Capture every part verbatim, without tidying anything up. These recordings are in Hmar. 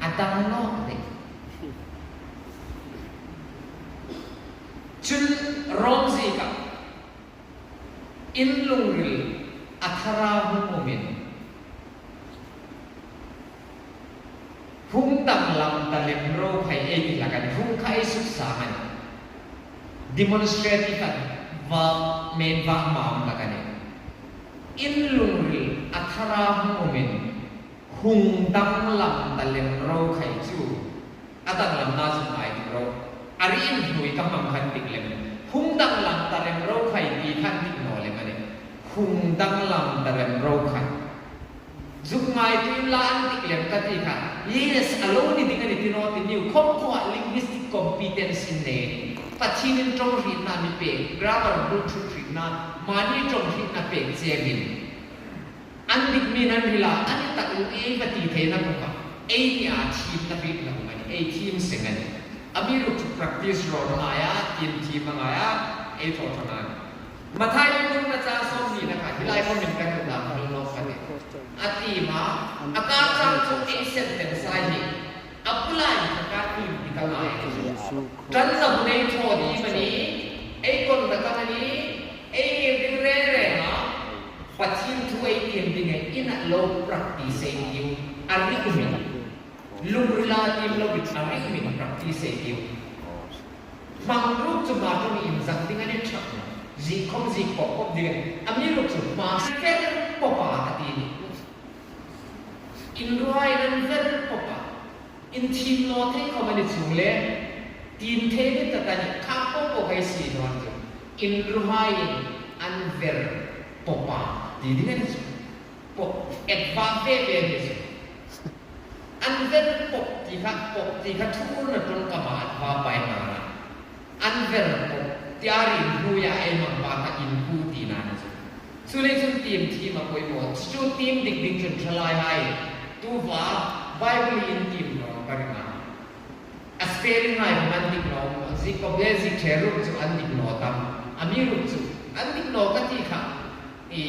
a dang nawk ding. Chun Rom ziekah in lungril a thara hung umin, hung danglam ta lem ro khai ei ti hlak a nih, hung kha ei suksa a nih. Demonstrative an va, men va ma um hlak a nih. In lungril a thara hung umin, hung danglam ta lem ro khai chu, a danglamna chu ngai ding ro. A ri inhnuoi ka hmang khan dik lem. Hung danglam ta lem ro khai ti khan dik naw lem a nih. Hung danglam ta lem ro khai. Zuk ngaituo inla an dik lem ka ti kha. Yes, a lo ni ding a nih ti naw ti ni u. Khawm khawma linguistic competence in nei. Pathienin ṭawng hrietna mi pek, grammar rule ṭhut hrietna, mani ṭawng hrietna pek chemin. An dik mi'n an hril a, a ni tak lo ei va ti theina kuoma ei nia thiemna hrietna kuoma ei thiem seng a nih. Amiruokchu practice rawn a ngai a, thiem thiem a ngai a, ei thaw ṭha a nih. Mathai bung thumna chang sawmhnina kha hi lai khawmin ka hril dan hmang nawk ka ti. A ti ma, a kar chang chu ei sentence a hi. A bula hin kha ka tiem ti ka ngai. Ṭanna hun ei thaw ding amanih, ei kawnda ka amanih, ei ngir ding reng reng a, Pathien thu ei tiem ding ei ina lo practice ei tiu, a ri umin. Lungrila tiem lovin a ri umin practice ei tiu. Hmang ruok chu ma ṭawngin inzak ding a ni ṭhak. Ziek khawm ziek pawp pawp ding a nih. Amiruokchu hma ver pawp a ka ti a nih. Inruoiin an ver pawp a. Inthiem naw thei khawm a ni chuong le, tiem thei ni ta ta ni kha po po khai si naw chu. Inruoiin an ver pawp a ti ding a ni chu. Pawp, et va ve ve ni chu. An ver pawp ti kha, pawp ti kha thu urna ṭawng khawma va pai ma. An ver pawp tia rinhnuoia ei hmang pa kha inhmu tina a ni chu. Chu le chun tiem thiem a poimaw. Chu chu tiem dik ding chun thalaihai. Tuta Bible in tiem naw ka ring a. A spelling hai an dik naw. Ziek pawp le ziek ṭhe ruok chu an dik naw tam. Amiruokchu an dik naw ka ti kha. I,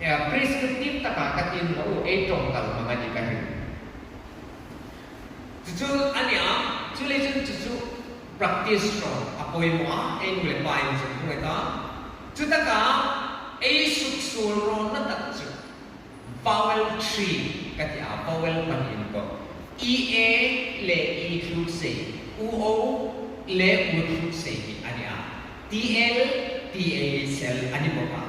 eh, prescriptive taka ka ti naw u, ei ṭawng kal hmang a nih ka hril. Chu chu a nia, chu le chun chu chu practice ṭawng a poimaw a, ei nu le pain chu hung e ta. Chu taka ei suksuol rawnna tak chu vowel tree ka ti a, vowel pahni in ko. E A le E tluksei, U O le U tluksei hi a nia. T L, T H L a ni bawk a.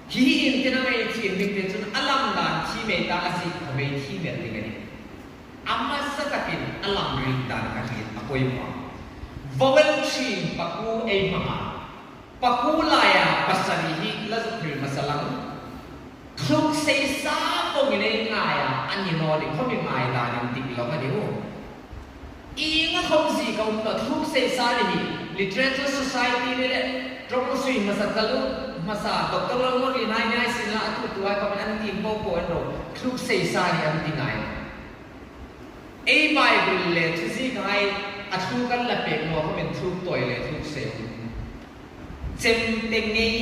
Hi hi in tina mei thiem ding te chun a lam dan thiem ei ta, a ziek khawm ei thiem el ding a nih. A hmasa takin a lam rik dan ka hriet a poimaw. Vowel tree pakuo ei hmang a. Pakuo laia pasari hi la zuk hril hmasa lang. Tluksei sa vawngin ei ngai a, a ni naw ni khawm ei ngai dan indik lo a ni u. Ieng a khawm ziek a um naw, tluksei sa ni hi, Literature Society ni le, ṭawng sui hmasa taluo, hmasa Doctor Lalmuanlien hai ni hai sien la, a tu tu hai khawmin an tiem po po an ro, tluksei sa ni an ti ngai. Ei Bible le thuziek hai, a thluk an la pek naw khawmin thluk tawi le thluk sei. Chemte ngei,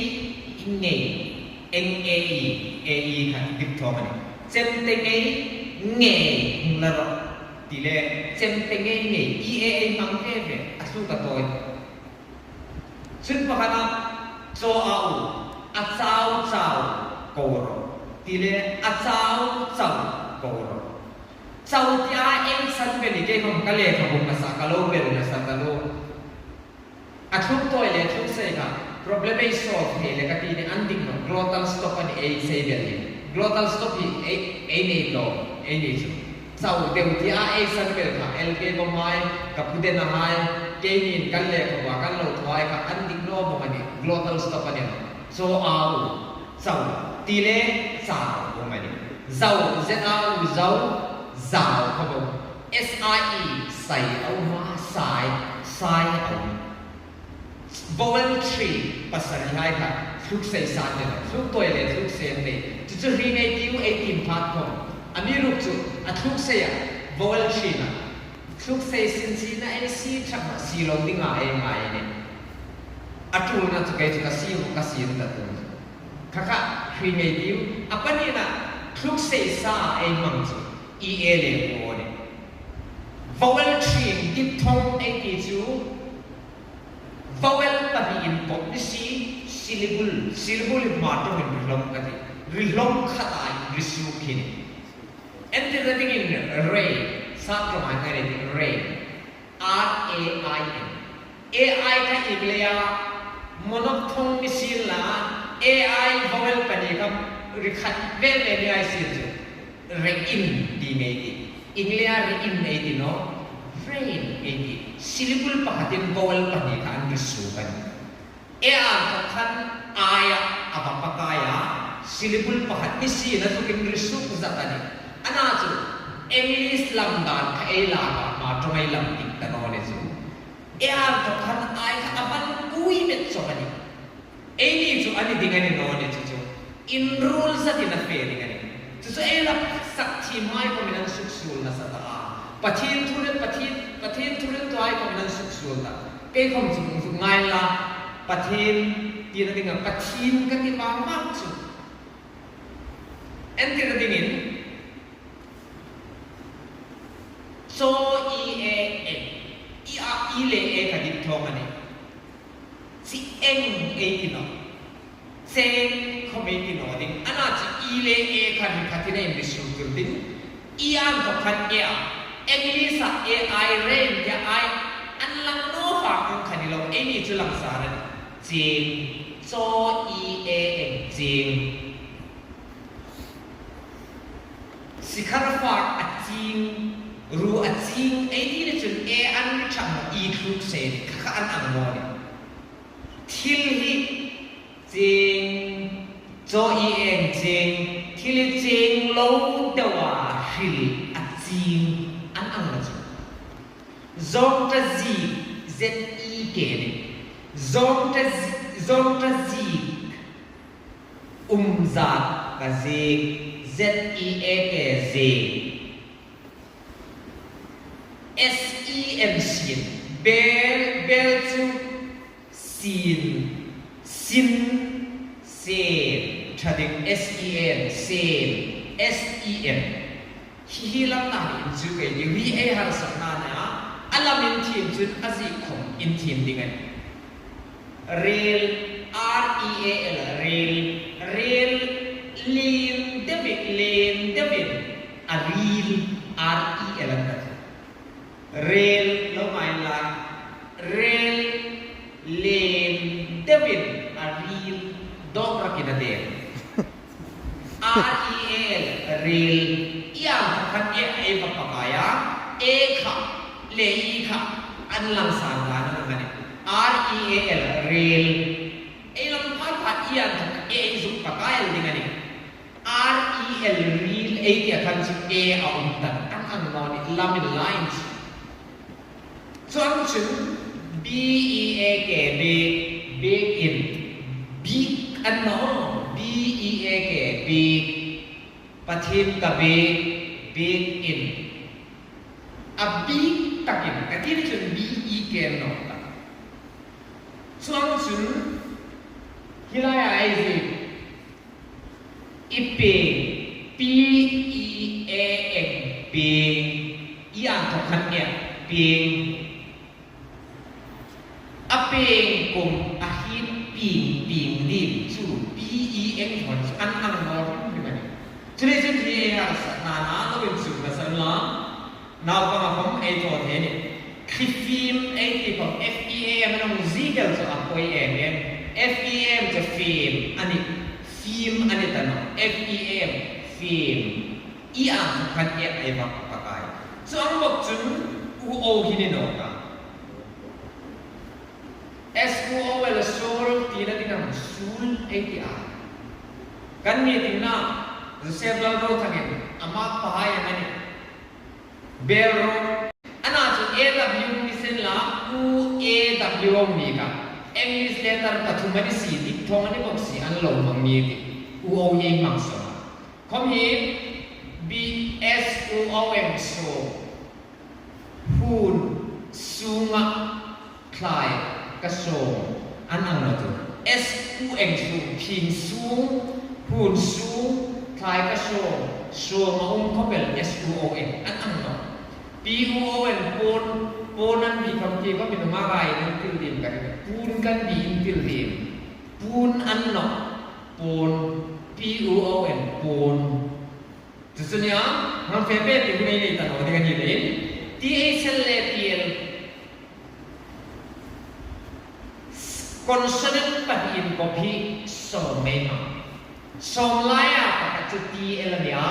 ngei, N A E, A E kha diphthong a nih. Chemte ngei, ngei, hung la rawh. Ti le, chemte ngei ngei, E A ei hmang ve ve, a thluk a tawi. Chun pakhata, chaw a u, a chau chau, ko rawh. Ti le, a chau chau, ko rawh. Chau tia ei san bel hi kei khawm ka lekhabu hmasa ka lo bel hmasa ka lo. A thluk tawi le thluk sei kha, problem ei solve thei le ka ti ni an dik naw, glottal stop a ni ei sei bel hi. Glottal stop hi ei, ei nei lo, ei nei chu. Chau deu tia ei san bel kha, el kei khawm hai, ka pu dena hai, keinin kan lekhabu a kan lo thaw hai kha, an dik naw bawk a ni, glottal stop a ni. Chaw a u, chau, ti le chau, um a ni. Zau, Z A U, zau, zau, kha bo. S I E, sai, a um a, sai, sai, a um. Vowel tree, pasari hai kha, thluk sei sa te lo, thluk tawi le thluk sei an nei. Chu chu hre ngei tiu ei tiem phat khawm. Amiruokchu, a thluk sei a, vowel tree na. Thluk sei sin si na ei si ṭhak ma si lo dinga ei ngai a nih. A ṭulna chu kei chu ka si u, ka si ta tu. Kha kha, hre ngei tiu, a pahnina, Tluk sei sa ei hmang chu, i e le u a nih. Vowel ṭhing, diphthong ei ti chu, vowel pahni inpawt ni si, syllable, syllable hi hma ṭawngin ri hlawm ka ti. Ri hlawm khata inri suok hi a nih. Entirna dingin rain, sat ṭawnga ei ti rain. R A I N. A I kha Inglesa monophthong ni sienla, A I vowel pahni kha ri khat vel vel ni ei sien chu. Rain ti ngei ti. Inglesa rain ei ti naw. Rain ei ti. Syllable pakhatin vowel pahni kha an ri suok a nih. A inthawk khan I a, a va pakai a, syllable pakhat ni sien a zukin ri suok zat a nih. Ana chu, English lam dan kha ei lak a, hma ṭawng ei lam tik ta naw ni chu. A inthawk khan I kha a va kui met chawk a nih. Eini chu a ni ding a ni naw ni chu chu. Inruol zatin a fe ding a nih. Chu chu ei la phatsak thiem hai khawmin an suksuol nasa ta a. Pathien thu ril, Pathien, Pathien thu riltu hai khawmin an suksuol ta. Kei khawm chu hung zuk ngai la. Pathien tina dinga Pathien ka ti vang vang chu. Entirna dingin. Chaw, i, e, eng. I a, i le e kha diphthong a nih. Chieng ei ti naw. Cheng khawm ei ti naw ding. Ana chu i le e khan khatin ei mi sutur ding. I inthawk khan e a. English-a A I, rain tia I an lang naw vang ang kha ni lo. Eini chu langsar a nih. Chieng. Chaw, i, e, eng. Chieng. Sikhar fak a ching, ruo a ching, ei ti le chun e an ri ṭha maw, i tluk sei, kha kha an ang naw ni. Thil hi ching, chaw, i, e, eng, ching, thil hi ching lo deu a hril a ching an ang naw chu. Zawngṭa zik, Z E K ni. Zawngṭa zi-, zawngṭa zik. Um zat ka zik, Z E A K zik. S E N sien. Bel, bel chu sien, sien, sien. Ṭha ding, S E N, sien. S E N. Hi hi lam na hi inchuk ei ti, hi ei harsatna a, a lam inthiem chun a zik khawm inthiem ding a nih. Rel, R E A L, rel, rel, lien deuin, lien deuin, a ril, R E L an ta. Rel, lo ngai la, rel, lien deuin, a ril, dawk rakin a der. R E A L, rel. I inthawk khan e a ei va pakai a. E kha, le i kha, an langsar dan a nih. R E A L, rel. Ei lam pha pha i inthawk e ei zuk pakai el ding a nih. R E L, ril, ei tia khan chu e a um ta. An ang naw ni, lam inla in chu. Chuong chun, B E A K, bake, bake in, bik an naw, B E A K, bik, Pathien ka bik, bake in. A bik takin, ka ti chun B E K an naw ta. Chuong chun, hi laia ei zie, I peng, P E E N, peng. I inthawk khan e, peng. A peng kum a hin ping, ping ding chu P E N hon chu an ang naw hrim hrim a nih. Chuleiin chun hi ei harsatna a lo inchuk nasa la. Naupang a khawm ei thaw thei a nih. Thlifim ei ti khawm F E A M an hung ziek el chu a poi em em. F E A M chu fim a nih. Fim a ni ta naw. F E A M, fim. I inthawk khan e ei va pakai. Chuong bawk chun U O hi ni naw ta. S U O L, suol tina ding a, suol ei ti a. Kan meeting-na Joseph Lalrothangin a mak pahai a nih. Belro. Ana chu A W ni sien la, U A W ni ka. English letter pathum a ni si, diphthong a ni bawk si, an lo hmang ni ti. U O ni hmang saw. Khawm hi B S U O N, suol. Hun, sunga, thlai, ka sawm. An ang naw chu. S U N, sung, thing sung, hun sung, Hai ka sawm, sawm a um khawp el, S U O N, an ang nawh. P U O N, puon, puon an bi khawm ti khawm inhma gai an thil ding ka ring. Puon kan bi in thil ding. Puon an nawh. Puon, P U O N, puon. Chu chu nia, hang fe pe ti hun ei nei ta naw ding a ni leiin. T H L le T L. Consonant pahni inkop hi sawm mei ma. Sawm laia pakhat chu T L a nia.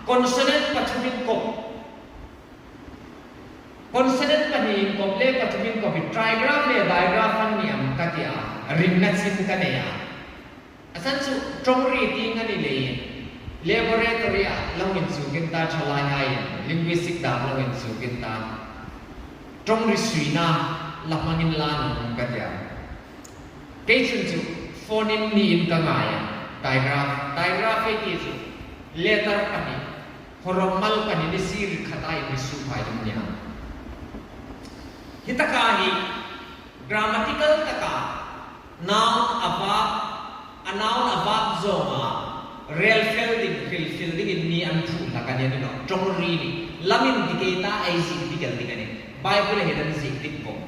Consonant pathum inkop. Consonant pahni inkop le pathum inkop hi trigraph le digraph an ni am ka ti a. Ringna chin ka nei a. A san chu ṭawng ri ti a ni leiin. Laboratory-a lo inchuk in ta, ṭhalai hai, linguistic dam lo inchuk in ta. Ṭawng ri suina la hmangin la nuom ka ti a. Kei chun chu phoneme niin ka ngai a. Digraph, digraph ei ti chu letter pahni, hawrawk mal pahni ni sir khat a inri suok hai ding a nia. Hi taka hi grammatical taka noun a verb, a noun a verb zawnga rel fel ding, hril fel dingin mi an phur hlak a nih a ni nawh. Ṭawng ri ni. Lam indik ei ta, ei ziek dik el ding a nih. Bible-a hin an ziek dik bawk.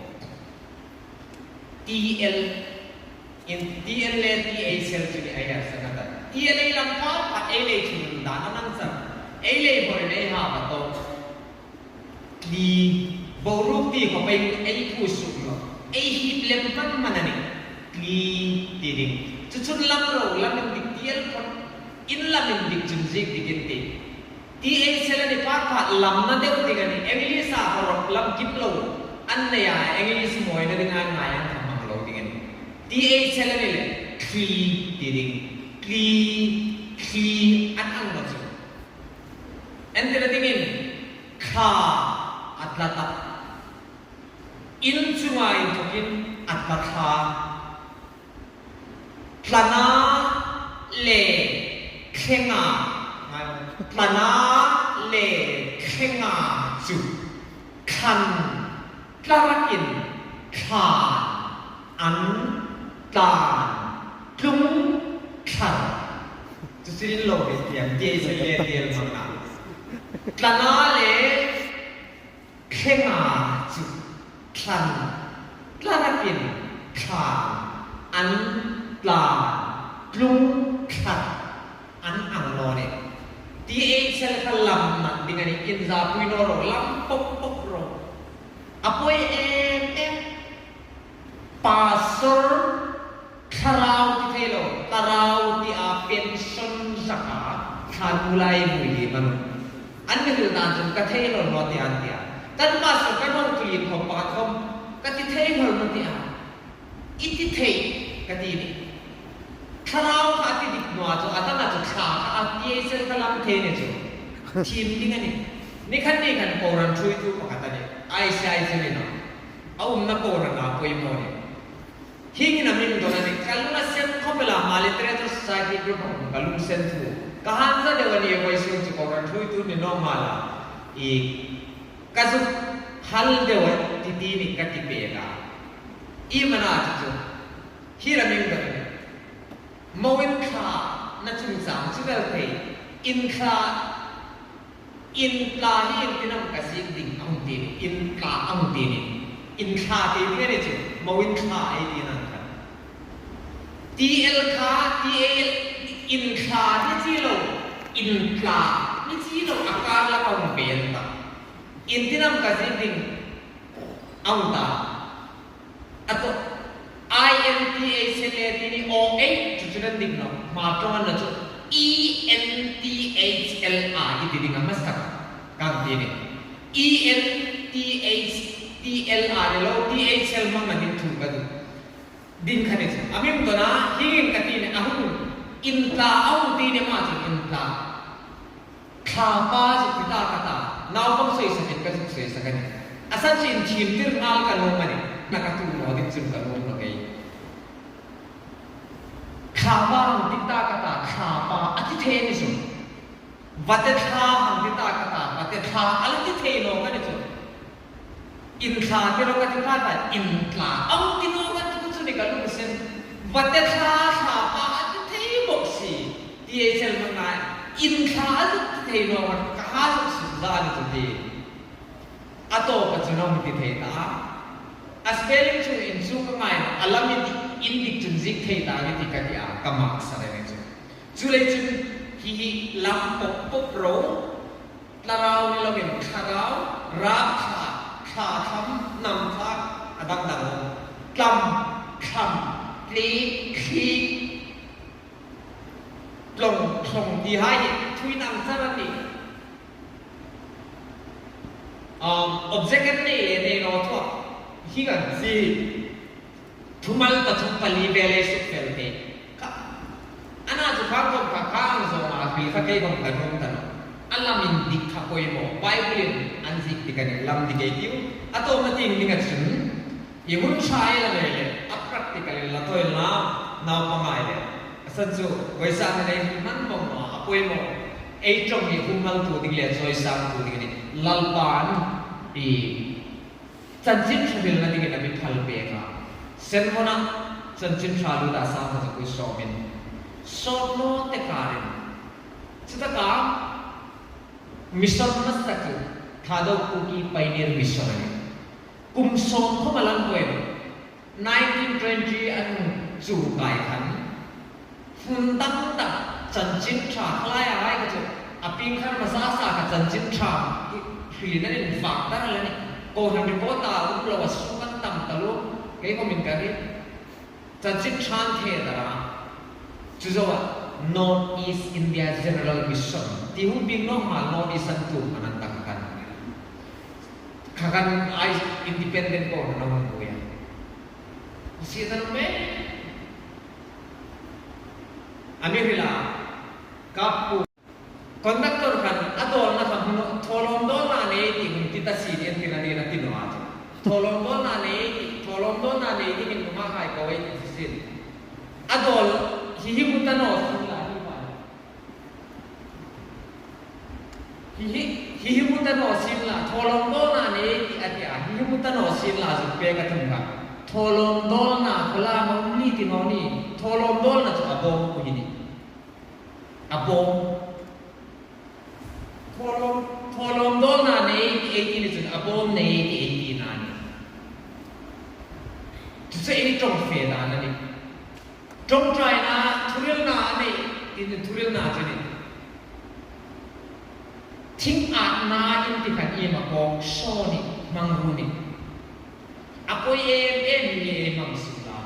T L, in T L le T H L chu ni ei harsatna ta. T L ei lam pha pha, ei lei chun dan a nang chang. Ei lei hawrin ei ha ka tawk. Tli, boruok ti khawp ei, ei phu suk lo. Ei hip lem hman hman a nih. Tli ti ding. Chu chun lam ro, lam indik T L phot. In lam indik chun ziek dik in ti. T H L a ni pha pha, lamna deu ding a nih. English-a hawrawk lam kim lo an nei a, English mawina ding an ngai an hmang lo ding a nih. T H L a ni le, tli ti ding. Tli, tli an ang naw chu. Entirna dingin, thla a tla ta. In chunga inthokin a tla thla. Tlana le thlenga, tlana le thlenga chu thlan, tla rakin thlan, an, tlan, tlung, thlar. Chu chu in lo ve tiam, T H L le T L hmangna. Tlana le thlenga chu thlan, tla rakin thlan, an, tlan, tlung, thlar an ang naw nih. T H L kha lam nat ding a nih, inzapui naw ro, lam pawp pawp ro. A poi em em. Pastor, thlarau ti thei lo, thlarau ti a, pension zaka, thlan mulai mui li manu. An mi hril dan chun ka thei lo naw ti an ti a. Kan pastor kan hawng tu lin khawm pakhat khawm, ka ti thei lo naw ti a. I ti thei, ka ti nih. Thlarau kha a ti dik naw a chu, a tana chu thla kha a T H L kha lam thei ni chu. Thiem ding a nih. Ni khan ni khan kohran ṭhuoitu pakhat a nih. I C I C ni naw. A umna kohran a poimaw nih. Hieng hin a min dawn a nih, ka lung a sen khawp el a, Hmar Literature Society group-a ka lungsen thu. Ka han za deu a ni, vawisun chu kohran ṭhuoitu ni naw nghal a. I, ka zuk hal deu a ti ti ni ka ti pek a. I mana chu chu. Hi la min dawn a nih. Mo inthla na chungchang chu vel thei. Inthla Inthla hi intinam ka ziek ding a hung ti ni, inthla a hung ti ni. Inthla ti ding a ni chu, mo inthla ei ti nang khan. T L kha, T L, inthla ni chi lo, inthla ni chi lo, a kar la ka hung pe ta. Intinam ka ziek ding a hung ta. A tawp, I N T H L A ti ni, O H chu chu nan dik naw. Hmar ṭawng an na chu, E N T H L A i ti ding a hmasa ka hang ti ni. E N T H T L A ni lo, T H L hmang na ding thu ka duh. Ding kha ni chu. A min dawn a, hieng ka ti ni, a hung. Inthla a hung ti ni ma chu inthla. Thlapa zuk ti ta ka ta, naupang sawisakin ka zuk sawisak a nih. A san chu inthiem tir nghal ka nuom a nih, na ka tu naw ding chun ka nuom naw kei. Thlapa hang ti ta ka ta, thlapa a ti thei ni chu. Vate thla hang ti ta ka ta, vate thla a la ti thei naw ka ni chu. Inthla ti ro ka ti ta ta, inthla. A hung ti naw ka ti chu ni ka lungsen. Vate thla, thlapa a ti thei bawk si. T H L hmang ngai. In thla a zuk thei naw kha, ka ha zuk suk za ni chu ti. A tawpa chu naw mi ti thei ta. A spelling chu in chu ka ngai naw, a lam in, indik chun ziek thei ta ni ti ka ti a, ka mak sa le ni chu. Chuleiin chun hi hi lam pawp pawp ro, thlarau ni lovin thlarau, rapthla, thla tham, nam thla, a dang dang. Tlam, thlam, tli, thli, tlong, tlong ti hai hi thu inang char a nih. Um, object an nei le nei naw thu a, hi kan chi. Thumal pathum pali vel ei suk fel te. Kha. Ana chu kha khom kha kha ang zo ma hril kha kei khom ka rum ta naw. A lam indik kha poimaw. Bible-in an ziek dik a nih, lam dik ei tiu. A tawpna tieng dinga chun, i hun ṭha ei la nei le, a practical-in la thaw inla, naupang ei le. A san chu, vawisun a nei hman vong naw, a poimaw. Ei ṭawng hi hummaltu ding le chawisangtu ding a nih. Lalpan i chanchin ṭha hrilna dingin a mi phal pek a. Senvona chanchin ṭha lutna sangkhat zakui sawmin sawt naw te karin. Chutaka mission hmasa chu Thadou Kuki Pioneer Mission a nih. Kum sawm khom a lang poi. Nineteen twenty an chu kai khan, hun dang dang chanchin ṭha khalai a hai kha chu, a pieng khan hmasa sa kha chanchin ṭha hrilin an invak dar a la nih. Kohran report-a um lo a sung an tam taluo, kei khom in ka hriet. Chanchin ṭha an the dar a. Chu zoa North East India General Mission ti hung pieng naw hma North East an tum an an tak khan. Kha khan ai independent kohran a hung buoi a. Sietan me. A mi hril a. Ka pu. Conductor khan a dawlna kha hmu naw, thawlawm dawlna nei ti hung ti ta si ding an ti naw a chu. Thawlawm dawlna nei ti, thawlawm dawlna nei ti min hung a hai ko ei ti si. A dawl hi hi hmu ta naw sien la hi pa. Hi hi, hi hi hmu ta naw sien la, thawlawm dawlna nei ti a ti a, hi hi hmu ta naw sien la zuk pek a thung kha. Thawlawm dawlna kha la ma um ni ti naw ni, thawlawm dawlna chu a bawm khu hi ni. A bawm. Thawlawm, thawlawm dawlna nei ti ei ti ni chun a bawm nei ti ei tina a nih. Chu chu ei ṭawng fe dan a nih. Ṭawngṭaina, thuhrilna a nei, tin thuhrilna chu ni. Thing atna in ti khan iem a kawk saw ni, hmangruo ni. A poi em em hi ei hmang suk la.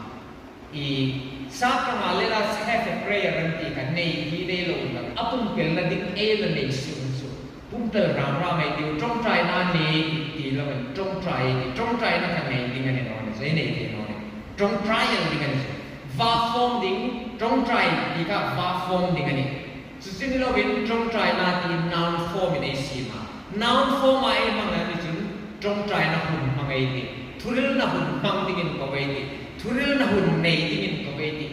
I, sap ṭawnga let us have a prayer an ti khan nei hi nei lo la. A pumpelna ding ei la nei suk suk. Pumpel ram ram ei tiu, ṭawngṭaina nei ti lo, ṭawngṭai, ṭawngṭaina kha nei ding a ni naw ni, ei nei ti naw ni. Ṭawngṭai el ding a ni. Verb form ding, ṭawngṭai ti kha verb form ding a nih. Chu chu ni lovin ṭawngṭaina ti noun form-in ei siem a. Noun form-a ei hmang a ni chun ṭawngṭaina hun hmang ei tih. Thuhrilna hun hmang dingin ko ei tih. Thuhrilna hun nei dingin ko ei tih.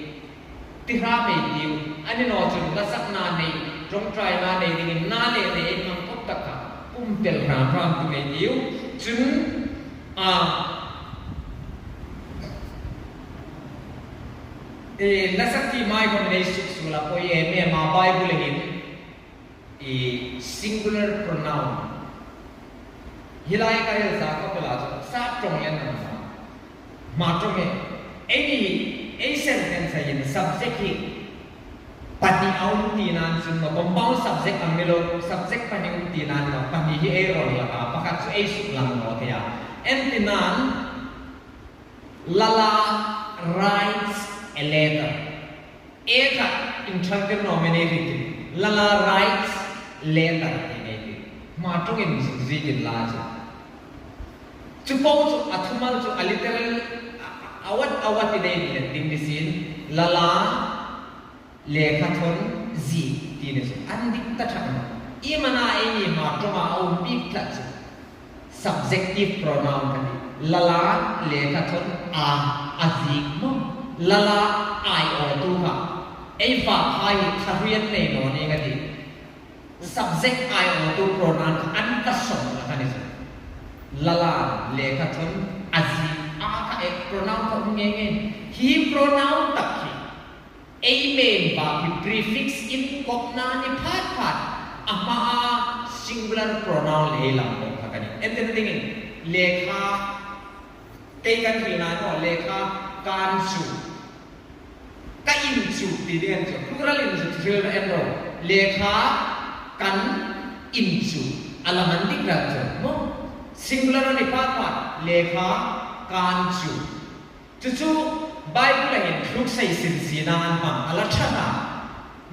Ti hram ei tiu, a ni naw chun hlasakna nei, ṭawngṭaina nei dingin na le nei ei hmang khop tak kha, pumpel hram hram ti ei tiu. Chun, a, e, hlasak ti mai khom nei suk suk la poi em em a Bible hin. I singular pronoun. Hi lai ka hel za ka pela chu, sap ṭawng le nam. Hma ṭawng e. Ei ni, ei sentence-a hin subject hi pahni a um tina an chun, compound subject ang ni lo, subject pahni um tina an, pahni hi ei rawl hlak a, pakhat chu ei suklang naw thei a. Entirnan, Lala writes a letter. E kha inṭhangtir naw mi nei ri ti. Lala writes letter ti nei ti. Hma ṭawngin zuk ziek inla chu. Chu po chu a thumal chu a literal a, a, a wat, a wat ti nei ni le ding ni sien. Lala lekhathawn ziek ti ni chu. An dik ta ṭhak naw. Iem a na ei ni hma ṭawnga a um bik tlat chu. Subjective pronoun ka ti. Lala lekhathawn a, a ziek maw. Lala aiawtu kha. Ei fak hai kha rian nei naw ni ka ti. Subject aiawtu pronoun kha an ka sawm la ka ni chu. Lala lekhathawn a ziek a kha e pronoun kha um ngei ngei. Hi pronoun tak hi. Ei main verb hi prefix inkopna ni phat phat a hmaa singular pronoun le ei lam kop hlak a nih. Entirna dingin lekha, kei kan hrilna naw, lekha kan chu, ka in chu ti ding a ni chu. Plural in chu hrilna en ro. Lekha kan in chu. A lam an dik rak chu maw. Singular a ni phat phat, lekha kan chu. Chu chu Bible-a hin tluksei sin sina an hmang a la ṭha a.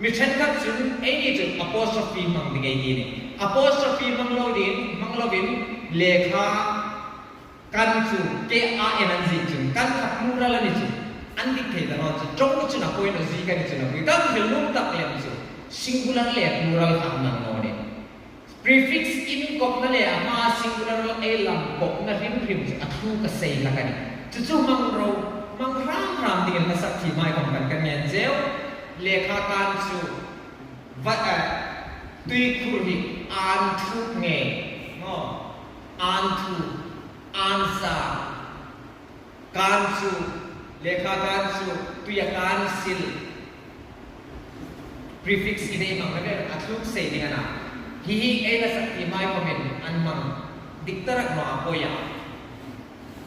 Mi ṭhenkhat chun eini chun apostrophe hmang ding ei ti a nih. Apostrophe hmang lo ding, hmang lovin lekha kan chu, K A N an ziek chun, kan kha plural a ni chu. An dik thei ta naw chu, ṭawng chun a poi naw, ziek a ni chun a poi. Kan hril nuom tak lem chu singular le plural kha hmang naw nih. Prefix inkopna le a hmaa singular ei lam kopna hrim hrim chu a tlu ka sei hlak a nih. Chu chu hmang ro, hmang hram hram dingin hla sak thiem hai khom kan kan ngen cheu. Lekha kan chu va, eh, tuikhur hi an thuk nge, no? An thuk, an sa. Kan chu, lekha kan chu, tuia kan sil. Prefix in ei hmangna vel a tluksei ding a na. Hi hi ei hla sak thiem hai khomin an hmang dik ta rak naw a poi a.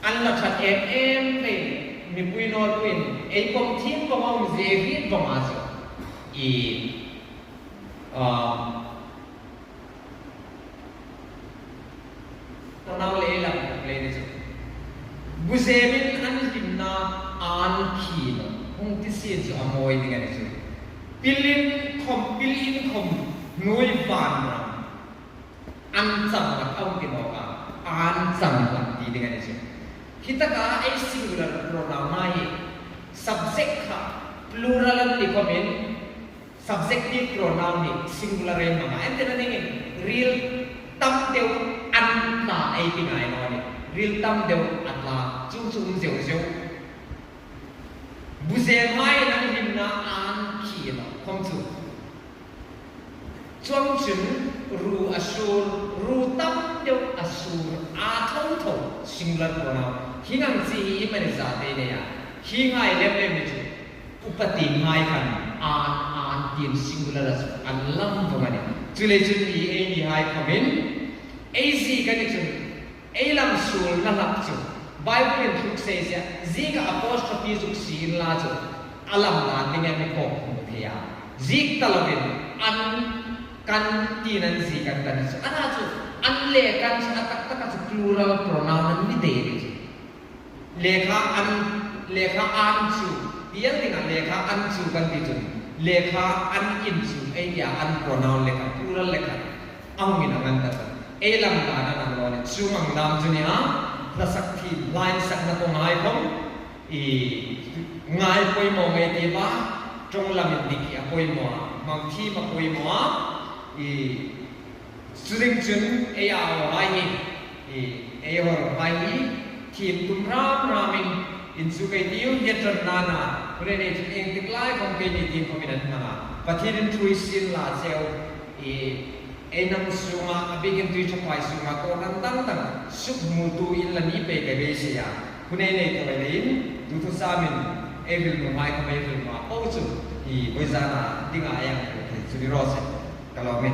An la ṭhat em em vei, mipui nawlpuiin ei pawm thiem pawm a um zie hriet vawng a chu. I, um, Pronoun le lam kop le ni chu. Buzemin an hlimna an khi naw. Hung ti sien chu a mawi ding a ni chu. Pilin khom, pilin khom hnuoi van ram. An chang hlak a hung ti nawk a. An chang hlak ti ding a ni chu. Hi taka ei singular pronoun-a hi subject kha plural an ni khomin, subjective pronoun hi singular ei hmang a, entirna dingin ril tam deu an tla ei ti ngai naw nih. Ril tam deu a tla, chuong chu um zeu zeu. Buzem hai an hlimna an khi naw khom chu. Chuong chun ru a sur, ru tam deu a sur, a tho tho, singular pronoun. Hieng ang chi hi ei mani zat ei nei a. Hi ngai lem lem ni chu. Upa tieng hai khan an, an tiin singular a chu an lam vawng a nih. Chuleiin chun hi eini hai khomin ei ziek a ni chun ei lam suolna hlak chu Bible-in tluksei zie, zieka apostrophe zuk sie inla chu a lam dan dingin mi kawk hmu thei a. Ziek ta lovin an, kan tiin an ziek an ta ni chu. A na chu an le kan chu a tak taka chu plural pronoun an ni dai ni chu. Lekha an, lekha an chu, ti el dinga lekha an chu kan ti chun, lekha an in chu, ei tia an pronoun lekha, plural lekha, a hung inang an ta chun. Ei lam dan a nang lo le, chu mang dam chu ni a, hla sak thiem, hla insakna kawng hai khom, i, ngai poimaw ngei ti ba, ṭawng lam indik hi a poimaw a, hmang thiem a poimaw a, i, Chu ding chun ei a aw hai hi, ei, ei hawr hai hi, thiem tum hram hramin inchuk ei tiu, hi a ṭan nana, hun ei nei chun ieng tik lai khom keini tieng khomin an hmang a. Pathienin thu ei siem la cheu, ei, ei hnam sunga, a bikin tui ṭhaphai sunga, kohran dang dang, sukhmutu inla ni pei ka beisei a. Hun ei nei tawi leiin, tu thu samin, ei hril nuom hai khom ei hril ma, po chu, ei, voi zana, dinga ei ang, chu ni raw se, ka lawm e.